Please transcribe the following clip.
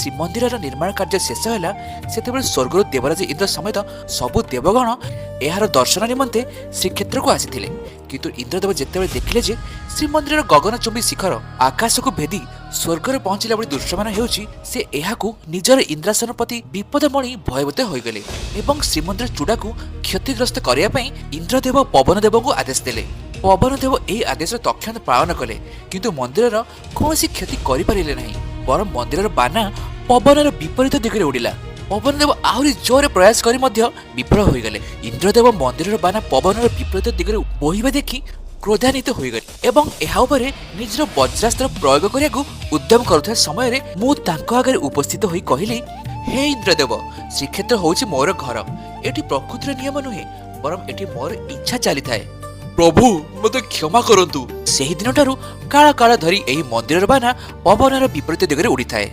ଶ୍ରୀମନ୍ଦିରର ନିର୍ମାଣ କାର୍ଯ୍ୟ ଶେଷ ହେଲା, ସେତେବେଳେ ସ୍ୱର୍ଗରୁ ଦେବରାଜ ଇନ୍ଦ୍ର ସମେତ ସବୁ ଦେବଗଣ ଏହାର ଦର୍ଶନ ନିମନ୍ତେ ଶ୍ରୀକ୍ଷେତ୍ରକୁ ଆସିଥିଲେ। କିନ୍ତୁ ଇନ୍ଦ୍ରଦେବ ଯେତେବେଳେ ଦେଖିଲେ ଯେ ଶ୍ରୀମନ୍ଦିରର ଗଗନଚୁମ୍ବୀ ଶିଖର ଆକାଶକୁ ଭେଦି ସ୍ୱର୍ଗରେ ପହଞ୍ଚିଲା ଭଳି ଦୃଶ୍ୟମାନ ହେଉଛି, ସେ ଏହାକୁ ନିଜର ଇନ୍ଦ୍ରାସନ ପ୍ରତି ବିପଦ ମଣି ଭୟଭୀତ ହୋଇଗଲେ ଏବଂ ଶ୍ରୀମନ୍ଦିର ଚୂଡ଼ାକୁ କ୍ଷତିଗ୍ରସ୍ତ କରିବା ପାଇଁ ଇନ୍ଦ୍ରଦେବ ପବନଦେବଙ୍କୁ ଆଦେଶ ଦେଲେ। ପବନଦେବ ଏହି ଆଦେଶର ତତ୍କ୍ଷଣାତ୍ ପାଳନ କଲେ, କିନ୍ତୁ ମନ୍ଦିରର କୌଣସି କ୍ଷତି କରିପାରିଲେ ନାହିଁ, ବରଂ ମନ୍ଦିରର ବାନା ପବନର ବିପରୀତ ଦିଗରେ ଉଡ଼ିଲା। ପବନଦେବ ଆହୁରି ଜୋରରେ ପ୍ରୟାସ କରି ମଧ୍ୟ ବିଫଳ ହୋଇଗଲେ। ଇନ୍ଦ୍ରଦେବ ମନ୍ଦିରର ବାନା ପବନର ବିପରୀତ ଦିଗରେ ବୋହିବା ଦେଖି କ୍ରୋଧାନ୍ୱିତ ହୋଇଗଲେ ଏବଂ ଏହା ଉପରେ ନିଜର ବଜ୍ରାସ୍ତ୍ର ପ୍ରୟୋଗ କରିବାକୁ ଉଦ୍ୟମ କରୁଥିବା ସମୟରେ ମୁଁ ତାଙ୍କ ଆଗରେ ଉପସ୍ଥିତ ହୋଇ କହିଲି, ହେ ଇନ୍ଦ୍ରଦେବ, ଶ୍ରୀକ୍ଷେତ୍ର ହେଉଛି ମୋର ଘର। ଏଠି ପ୍ରକୃତିର ନିୟମ ନୁହେଁ, ବରଂ ଏଠି ମୋର ଇଚ୍ଛା ଚାଲିଥାଏ। ପ୍ରଭୁ, ମୋତେ କ୍ଷମା କରନ୍ତୁ। ସେହି ଦିନଠାରୁ କାଳ କାଳ ଧରି ଏହି ମନ୍ଦିରର ବାନା ପବନର ବିପରୀତ ଦିଗରେ ଉଡ଼ିଥାଏ।